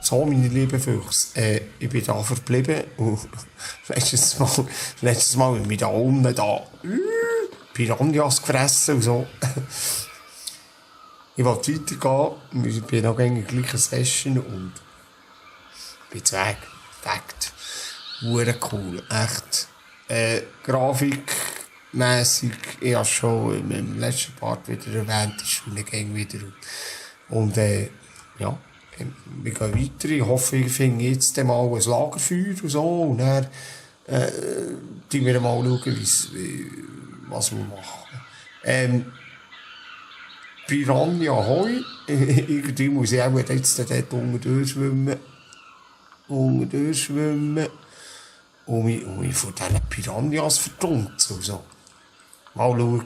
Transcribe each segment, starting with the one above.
So, meine lieben Füchse, ich bin da verblieben und letztes Mal mit da unten Piranhas gefressen und so. Ich wollte weitergehen, ich bin noch in der gleichen Session und bin jetzt weg. Hure cool, echt. Grafikmässig, ich habe schon im letzten Part wieder erwähnt, ist schon Gang wieder. Und ja, wir gehen weiter. Ich hoffe, ich finde jetzt mal ein Lagerfeuer und so. Und dann schauen wir mal, was wir machen. Piranha Hoi. Irgendwie muss ich auch jetzt dort unten schwimmen. Und mich von diesen Piranhas verdunzen und so. Mal schauen.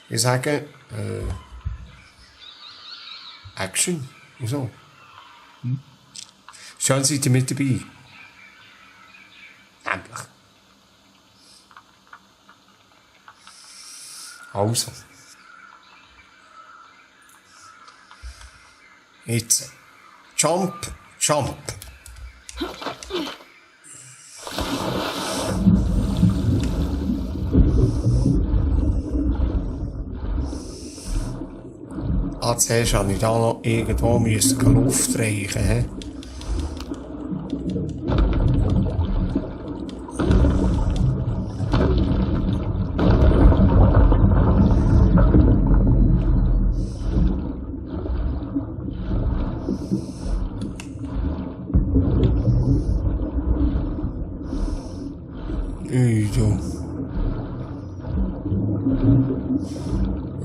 Ich sage, Action und so. Schön seid ihr mit dabei. Endlich. Also. Jetzt. Jump. Zuerst habe ich da noch irgendwo Luft reichen.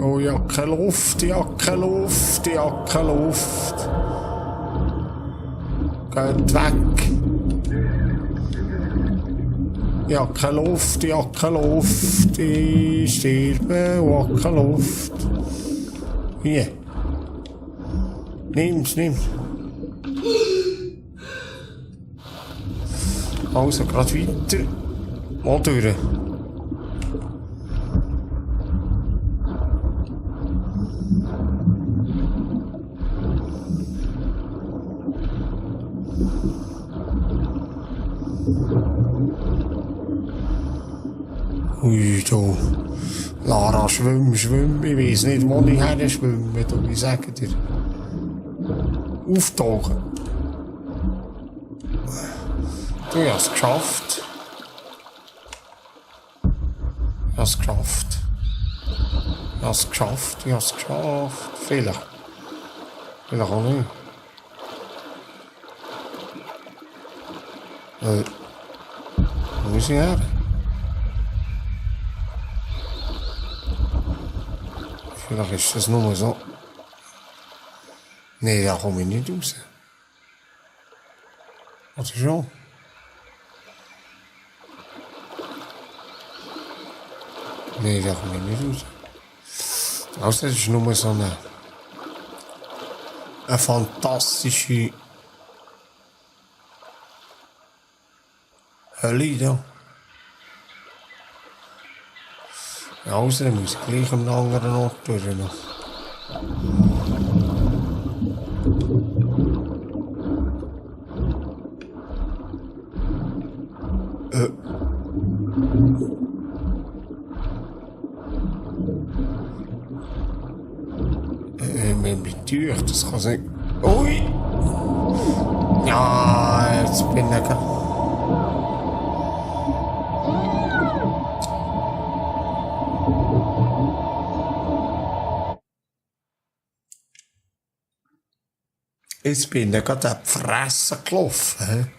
Oh, Jacke Luft. Geht weg. Jacke Luft. Ich sterbe, Jacke Luft. Hier. Nimm's. Also, gerade weiter. Mal durch. Ui, du. Lara, schwimm. Ich weiss nicht, wo ich her schwimme, du, ich sage dir. Auftauchen. Du, ich hab's geschafft. Vielleicht auch nicht. Wo ist ich her? Vielleicht ist das nur so. Nee, da komme ich nicht raus. Oder schon? Nee, da komme ich nicht raus. Also, das ist nur so eine fantastische Hölle da. Ja, also, dann muss ich gleich am anderen Ort durch noch. Durch, das kann sein. Ui! Ja, jetzt bin ich Jetzt bin ich gerade an die Fresse gelaufen.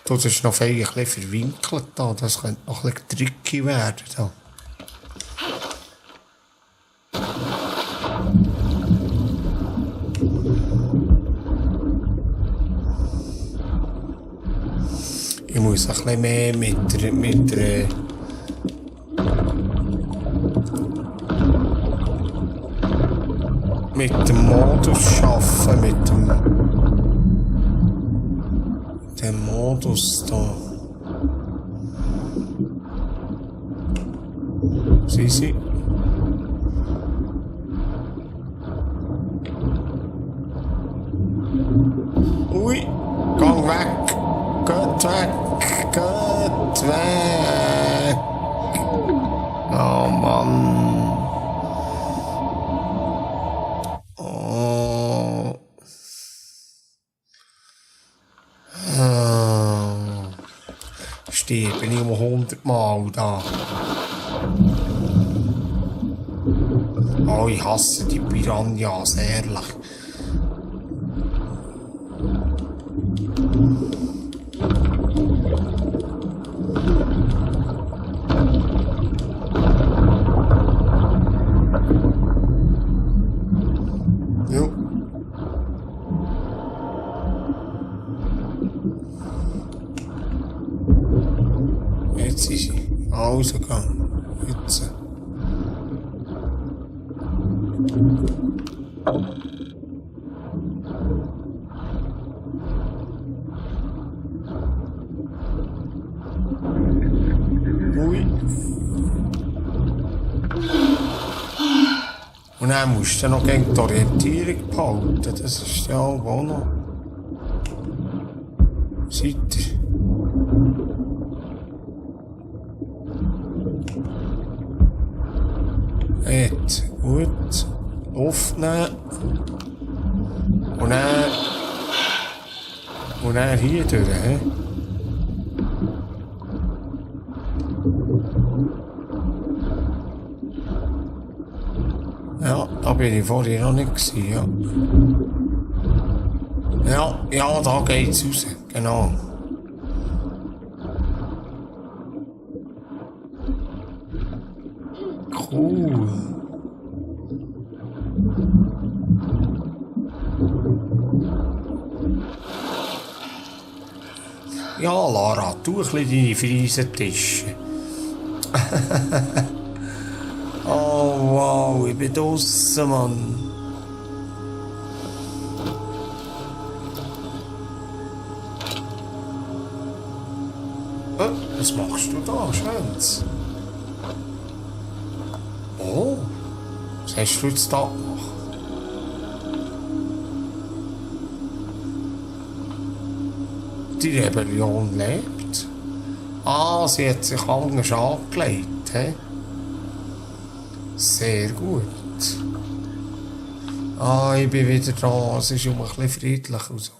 Das ist noch ein bisschen verwinkelt da. Das könnte noch ein bisschen tricky werden. Da. Ich muss ein bisschen mehr mit dem Modus arbeiten, mit dem Modus da. Sie. Ui, gang weg. Geht weg. Geht weg. Oh Mann. Oh. Sterbe ich um 100 Mal da. Oh, ich hasse die Piranhas, ehrlich. Ja. Jetzt ist sie rausgegangen. Jetzt. Ui. Und dann musst du noch gegen die Orientierung behalten. Das ist ja auch noch. Seid ihr? Jetzt, gut. Luft nehmen. Und dann hier durch, hä? Ja, da bin ich vorher noch nicht gewesen, ja. Ja, da geht's raus, genau. Cool. Ja, Lara, tu ein bisschen deine Friesentische. Oh wow, ich bin draussen, Mann. Was machst du da, Schwänz? Oh, was hast du jetzt da gemacht? Die Rebellion lebt. Ah, sie hat sich anders angelegt, hä? Sehr gut. Ah, ich bin wieder da. Es ist um ein bisschen friedlich und so.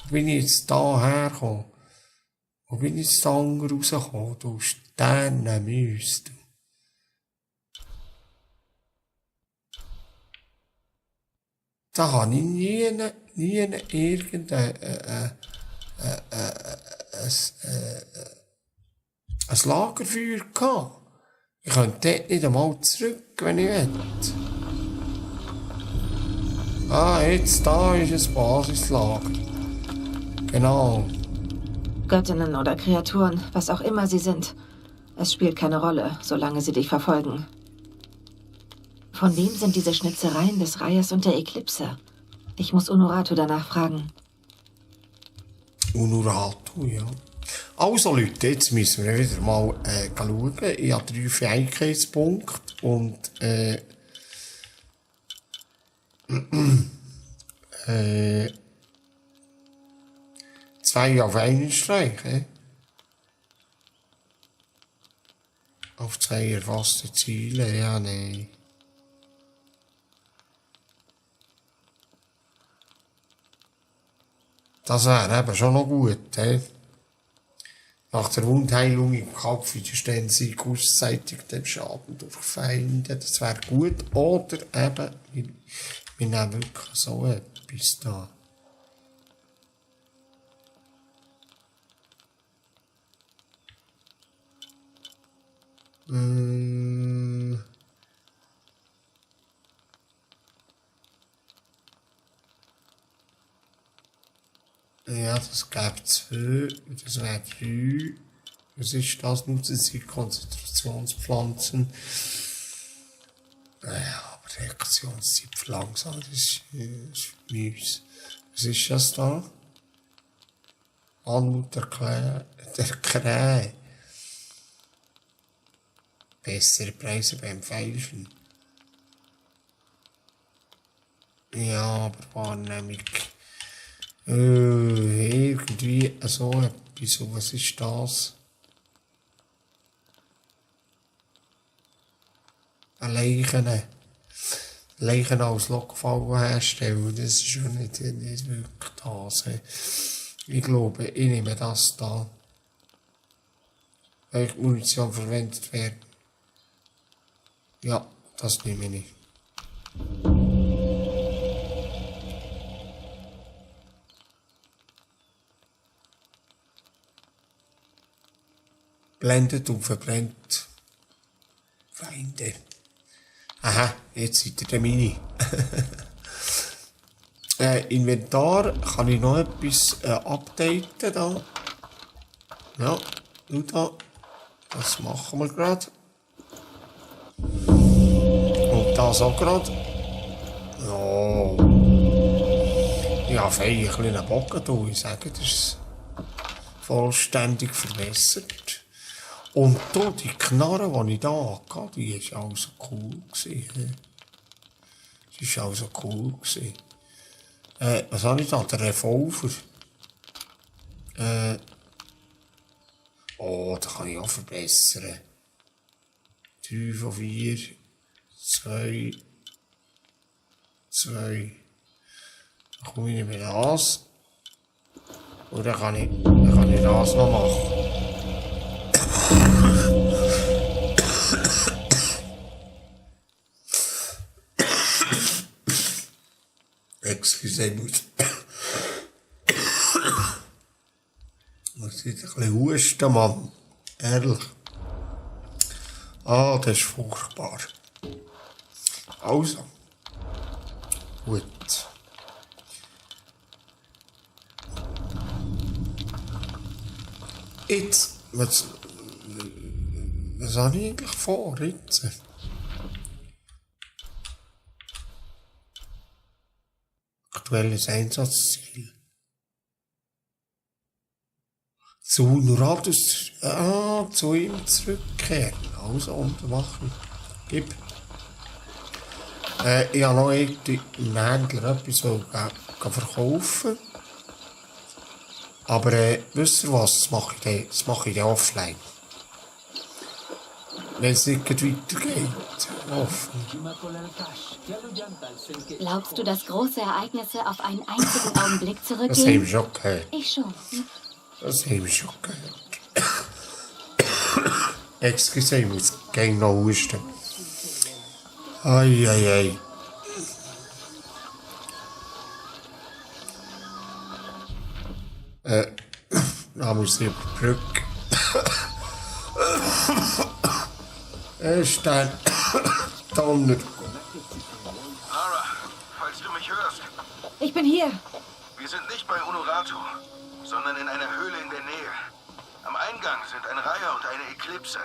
Wo bin ich jetzt da hergekommen? Wo bin ich jetzt da rausgekommen? Du Sternenmäuse. Da habe ich nie irgendein ein Lagerfeuer gehabt. Ich könnte dort nicht einmal zurück, wenn ich will. Ah, jetzt da ist ein Basislager. Genau. Göttinnen oder Kreaturen, was auch immer sie sind. Es spielt keine Rolle, solange sie dich verfolgen. Von wem sind diese Schnitzereien des Reihers und der Eklipse? Ich muss Unuratu danach fragen. Unuratu, ja. Also Leute, jetzt müssen wir wieder mal schauen. Ich habe 3 Fähigkeitspunkte und 2 auf einen Streich. Auf 2 erfasste Ziele, ja, nein. Das wäre eben schon noch gut, he? Nach der Wundheilung im Kopf widerstehen sie kurzzeitig dem Schaden durch Feinde. Das wäre gut. Oder eben, wir nehmen wirklich so etwas da. Ja, das gäbe 2, das wäre 3. Was ist das? Nutzen Sie Konzentrationspflanzen. Naja, aber Reaktionszeit verlangsamt, das ist Müsse. Was ist das da? Anmut der Krähe. Bessere Preise beim Feilschen. Ja, aber Wahrnehmung. Irgendwie so etwas. Und was ist das? Eine Leichen als Lockfallen herstellen, das ist schon nicht wirklich das. Ich glaube, ich nehme das da. Welche Munition verwendet werden. Ja, das nehme ich nicht. Blendet und verbrennt. Feinde. Aha, jetzt seid ihr der Mini. Inventar kann ich noch etwas updaten da. Ja, du da. Das machen wir gerade. Und das auch gerade. Ja. Ich habe fein einen kleinen Bogen da. Ich sage, das ist vollständig verbessert. Und da, die Knarre, die ich da hatte, die war auch so cool. Die war auch so cool. Was habe ich da? Der Revolver. Oh, da kann ich auch verbessern. 3 von 4. 2. Dann komme ich nicht mehr das. Und dann kann ich das noch machen. Excuse, ich muss jetzt ein bisschen husten, Mann. Ehrlich. Ah, das ist furchtbar. Also. Gut. Jetzt, was habe ich eigentlich vor jetzt? Aktuelles Einsatzziel. Zu Nuratus, zu ihm zurückkehren. Also, untermachen. Gib. Ich habe noch irgendwie im Händler etwas verkaufen. Aber wisst ihr was, das mache ich dann offline. Wenn es nicht weitergeht. Glaubst du, dass große Ereignisse auf einen einzigen Augenblick Das haben zurückgehen? wir schon gehört. Ich schon. Das haben wir schon gehört. Excuse, ich muss gleich noch husten. Ei. Da muss ich über die Brücke. Ist ein Donner. Lara, falls du mich hörst, Ich bin hier. wir sind nicht bei Unuratu, sondern in einer Höhle in der Nähe. Am Eingang sind ein Reiher und eine Eklipse.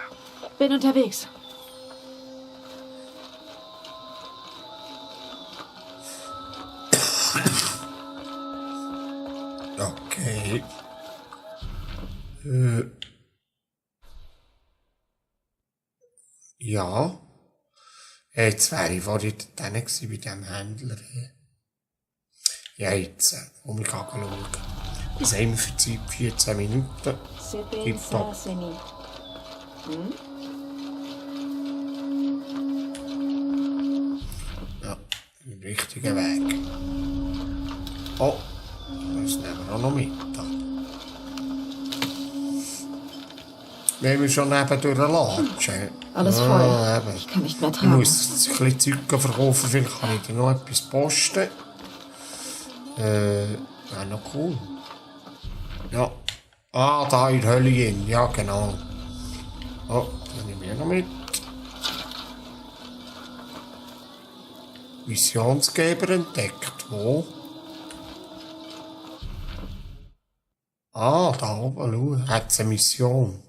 Bin unterwegs. Okay. Ja. Jetzt wäre ich vorhin dann bei diesem Händler. Ja, jetzt. Und ich kann schauen. Bis haben wir für Zeit 14 Minuten. Tipptopp. Ja, im richtigen Weg. Oh, das nehmen wir auch noch mit. Da. Wenn wir schon neben durchlatschen. Alles voll. Eben. Ich kann nicht mehr Ich tragen. muss ein bisschen Zeug verkaufen, vielleicht kann ich dir noch etwas posten. Ja, noch cool. Ja. Ah, da in der Hölle hin. Ja, genau. Oh, das nehme ich noch mit. Missionsgeber entdeckt. Wo? Ah, da oben, schau. Hat es eine Mission.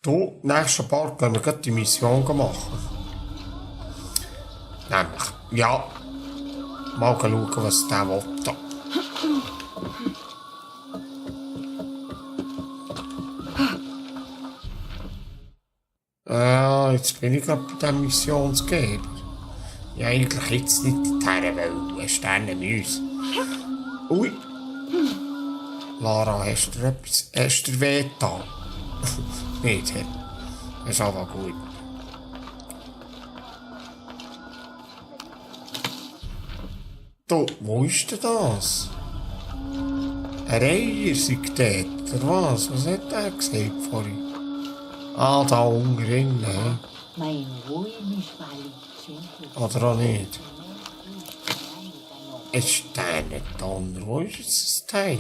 Du, nächsten Part können wir gleich die Mission machen. Nämlich, ja. Mal schauen, was der will. Da. Jetzt bin ich gerade bei diesem Missionsgeber. Ja, eigentlich jetzt nicht dorthin, weil Sterne müssen. Ui. Lara, hast du dir weh getan? Nicht, hä? Das ist aber gut. Du, wo ist denn das? Ein Reiher sei dort, oder was? Was hat der gesagt vorhin? Ah, da unten drin, hä? Oder auch nicht? Ist der nicht Donner? Wo ist jetzt das Teil?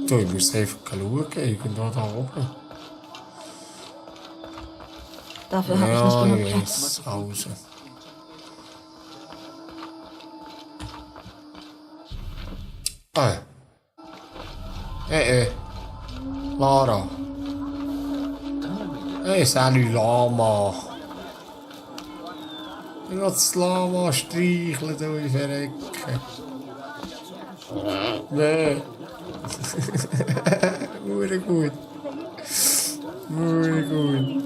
Du, ich muss einfach schauen, irgendwo da oben. Dafür habe ich nicht genug Platz. Yes, also. Ah. Lara. Hey, salut Lama. Ich will das Lama streicheln, du ich verrecke. Nee. Hure gut. Hure gut.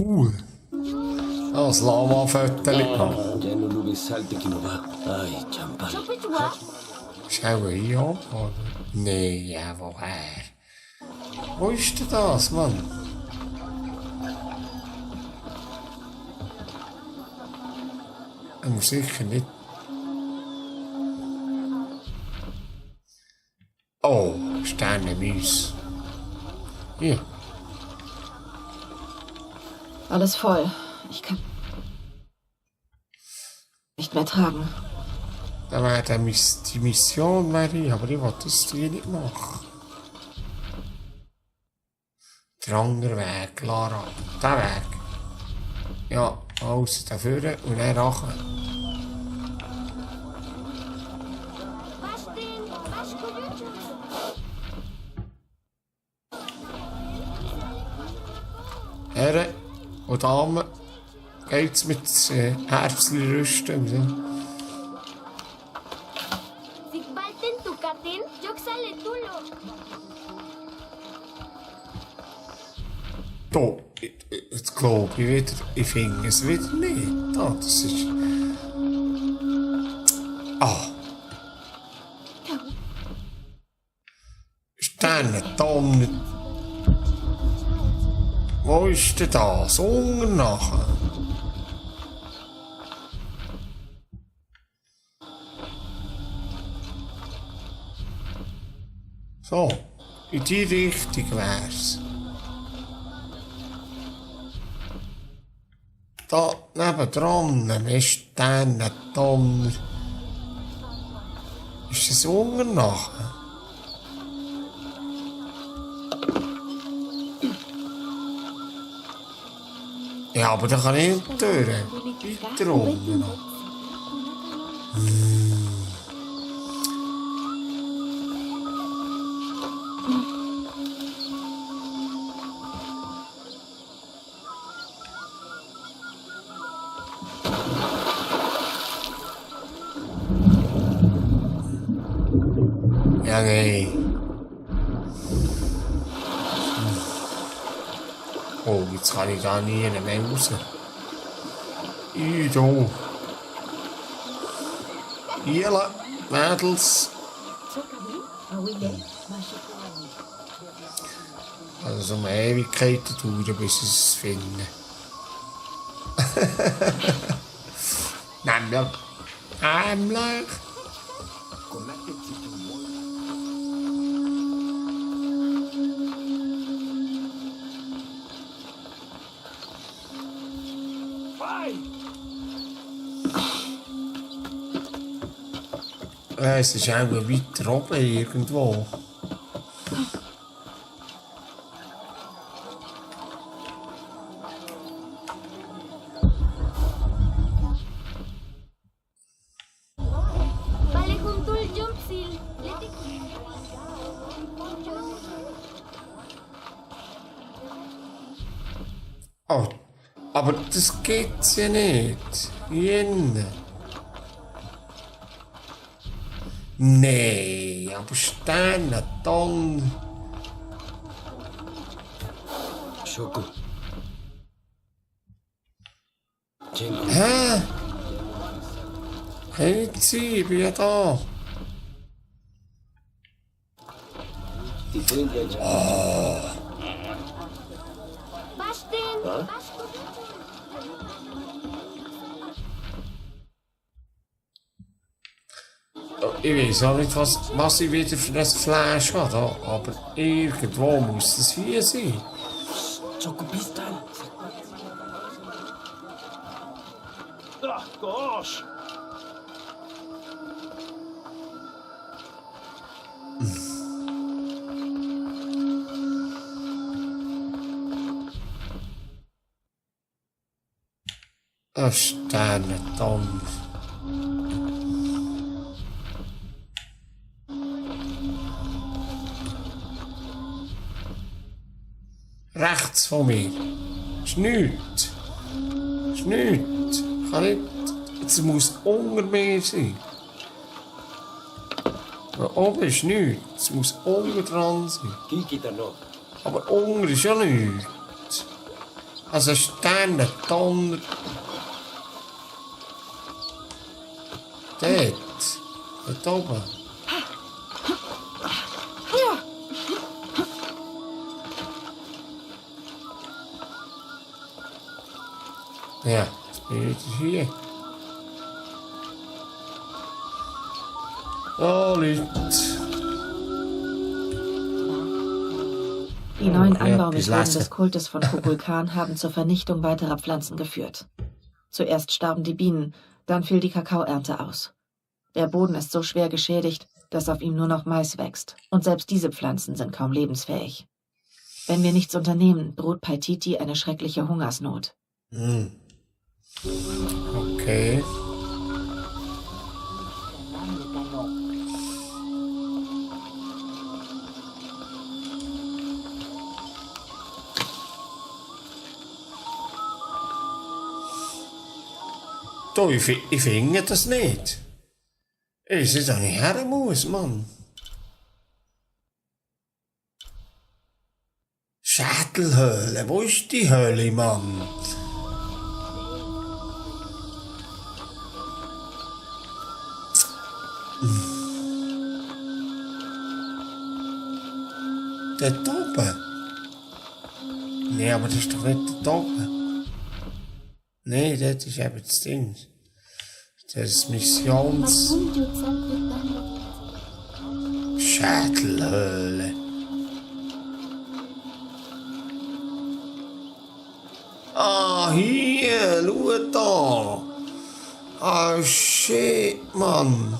Cool. Das Lama-Foto gemacht. Schau hier an, oder? Nee, ja, woher? Wo ist denn das, Mann? Er muss sicher nicht. Oh, Sternenmäuse. Hier. Alles voll. Ich kann nicht mehr tragen. Da wäre die Mission, aber ich will das hier nicht machen. Der andere Weg, Lara. Der Weg. Ja, alles dafür und dann nachher. Herren und Damen, geht's mit Herbstli-Rüsten. Da, jetzt glaube ich wieder, ich finde es wieder nicht. Da, das ist. Ah. Sternentonne. Wo ist denn das? Unten nachher. So, in die Richtung wär's. Da nebendran ist der Donner. Ist das unten nachher? Ja, aber da kann ich nicht durch. Weiter unten noch. Ja, nee. Oh, jetzt kann ich da nie mehr raus. Da. Hier, Mädels. Also so eine Ewigkeit dauern, bis sie es finden. Nämlich. Es ist auch weiter oben irgendwo. Bale junto al jump seal. Oh, aber das geht's ja nicht. Jenne. Nee, aber Steine, Tonnen. Schoko. Cinco. Hä? Hey, ich bin ja da. Die 10 welche? Bastin. Ja? Ich weiß auch nicht, was ich wieder für ein Flash habe, aber irgendwo muss das hier sein. Schoko Pistal. Ach gosh! Steine, Tonnen. Rechts von mir. Ist nichts. Ist nichts. Kann nicht. Es muss unter mir sein. Da oben ist nichts. Es muss unten dran sein. Kiki da noch. Aber unten ist ja nichts. Also Steine, Tonnen. Dort. Dort oben. Ja, jetzt bin ich wieder hier. Oh, Leute. Die neuen Ja, Anbaumethoden bis des Kultes von Kukulkan haben zur Vernichtung weiterer Pflanzen geführt. Zuerst starben die Bienen, dann fiel die Kakaoernte aus. Der Boden ist so schwer geschädigt, dass auf ihm nur noch Mais wächst. Und selbst diese Pflanzen sind kaum lebensfähig. Wenn wir nichts unternehmen, droht Paititi eine schreckliche Hungersnot. Okay. Du, ich finde das nicht. Ich weiß auch nicht her muss, Mann. Schädelhöhle, wo ist die Höhle, Mann? Dort oben? Nee, aber das ist doch nicht dort oben. Nee, das ist eben das Ding. Das Missions... Schädelhöhle. Ah, hier, schau da. Ah, shit, Mann.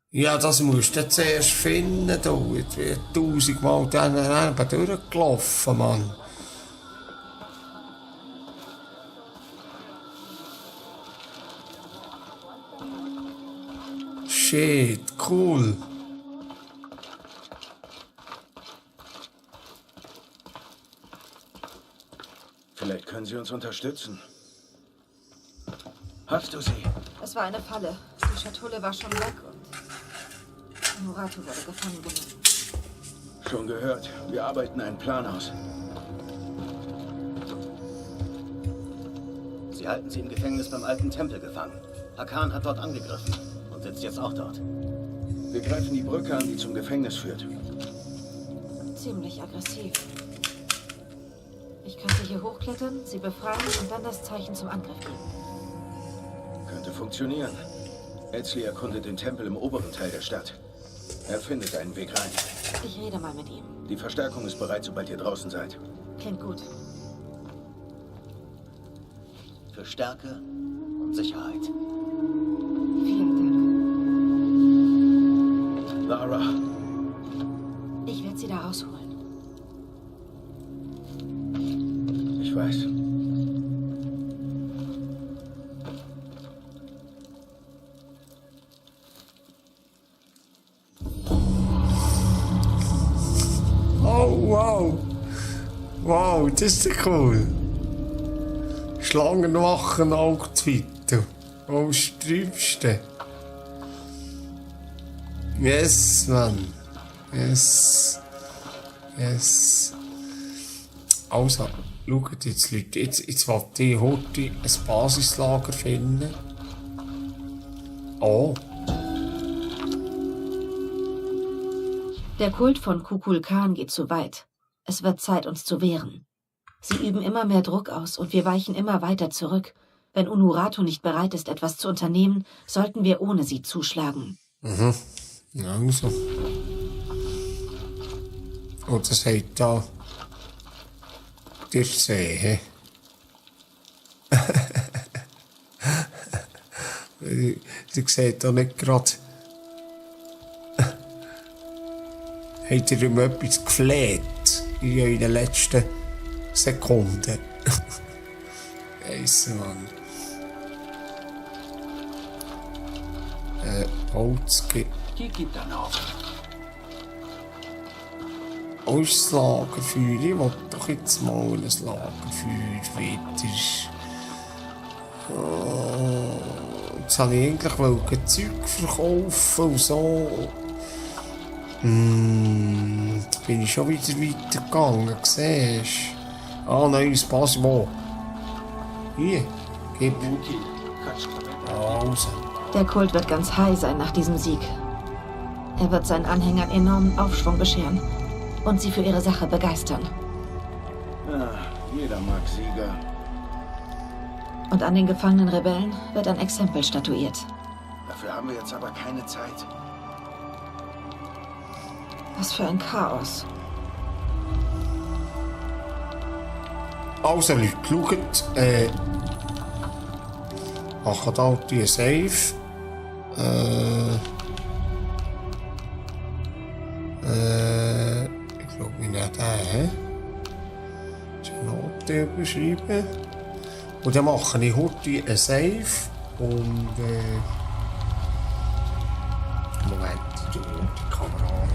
Ja, das musst du zuerst finden, du. Jetzt wird 1000-mal dann durchgelaufen, Mann. Shit, cool. Vielleicht können Sie uns unterstützen. Hast du sie? Es war eine Falle. Die Schatulle war schon weg und Murato wurde gefangen genommen. Schon gehört. Wir arbeiten einen Plan aus. Sie halten sie im Gefängnis beim alten Tempel gefangen. Hakan hat dort angegriffen und sitzt jetzt auch dort. Wir greifen die Brücke an, die zum Gefängnis führt. Ziemlich aggressiv. Ich könnte hier hochklettern, sie befreien und dann das Zeichen zum Angriff geben. Könnte funktionieren. Ezli erkundet den Tempel im oberen Teil der Stadt. Er findet einen Weg rein. Ich rede mal mit ihm. Die Verstärkung ist bereit, sobald ihr draußen seid. Klingt gut. Für Stärke und Sicherheit. Vielen Lara. Ich werde sie da rausholen. Ich weiß. Oh, wow. Wow, das ist ja cool. Schlangenwachen Augenzweite. Oh, das Trübste. Yes, Mann. Yes. Yes. Also, schaut jetzt, Leute. Jetzt wollte ich heute ein Basislager finden. Oh. Der Kult von Kukulkan geht zu weit. Es wird Zeit, uns zu wehren. Sie üben immer mehr Druck aus und wir weichen immer weiter zurück. Wenn Unuratu nicht bereit ist, etwas zu unternehmen, sollten wir ohne sie zuschlagen. Mhm. Also. Und das hat da. Dir sehen. Sie sieht da nicht gerade. Habt ihr ihm etwas gefleht in den letzten Sekunden? Scheisse, Mann. Holzki. Wo ist das Lagerfeuer? Ich will doch jetzt mal ein Lagerfeuer wieder. Oh, jetzt wollte ich eigentlich Zeug verkaufen und so. Da bin ich schon wieder weitergegangen, siehst du? Ah, neues Passwort. Hier, gib. Also. Der Kult wird ganz high sein nach diesem Sieg. Er wird seinen Anhängern enormen Aufschwung bescheren und sie für ihre Sache begeistern. Ja, jeder mag Sieger. Und an den gefangenen Rebellen wird ein Exempel statuiert. Dafür haben wir jetzt aber keine Zeit. Was für ein Chaos. Also Leute, schaut, machen da die Safe. Ich glaube nicht den, die Note überschreiben. Und dann mache ich heute ein Safe und Moment, ich tue die Kamera an.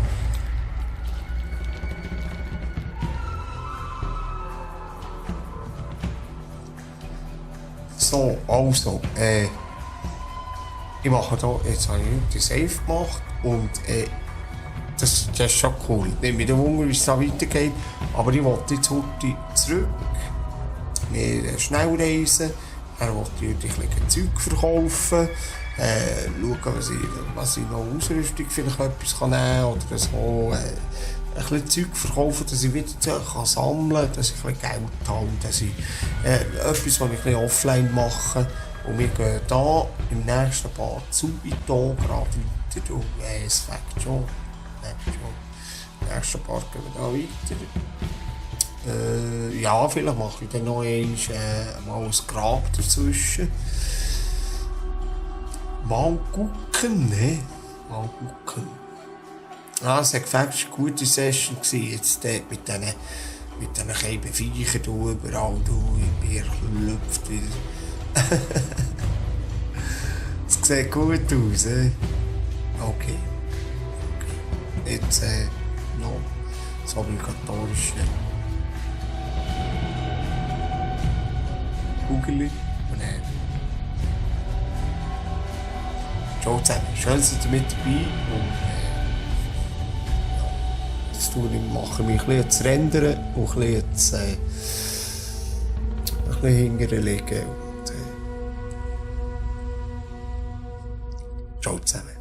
So, also, ich mache da, jetzt habe ich die Safe gemacht und das ist schon cool. Nicht mit dem Wunder, wie es da weitergeht, aber ich wollte jetzt heute zurück, wir schnell reisen, er wollte ein bisschen Zeug verkaufen, schauen, was ich noch Ausrüstung vielleicht etwas nehmen kann oder so. Ein bisschen Zeug verkaufen, dass ich wieder Zeug sammeln kann, dass ich ein bisschen Geld habe, dass ich etwas, was ich ein bisschen offline mache. Und wir gehen hier im nächsten Part Subito gerade weiter. Und es fängt schon. Im nächsten Part gehen wir hier weiter. Ja, vielleicht mache ich dann noch mal ein Grab dazwischen. Mal gucken, ne? Mal gucken. Ah, es hat gefällt, es war eine gute Session jetzt mit diesen kleinen Viechern überall, im Bier lüpft wieder. Es sieht gut aus, Okay. Jetzt noch das obligatorische Kugeli und dann. Ciao zusammen, schön, dass ihr mit dabei und machen wir ein bisschen zu rendern und ein bisschen hinterher liegen. Ciao zusammen.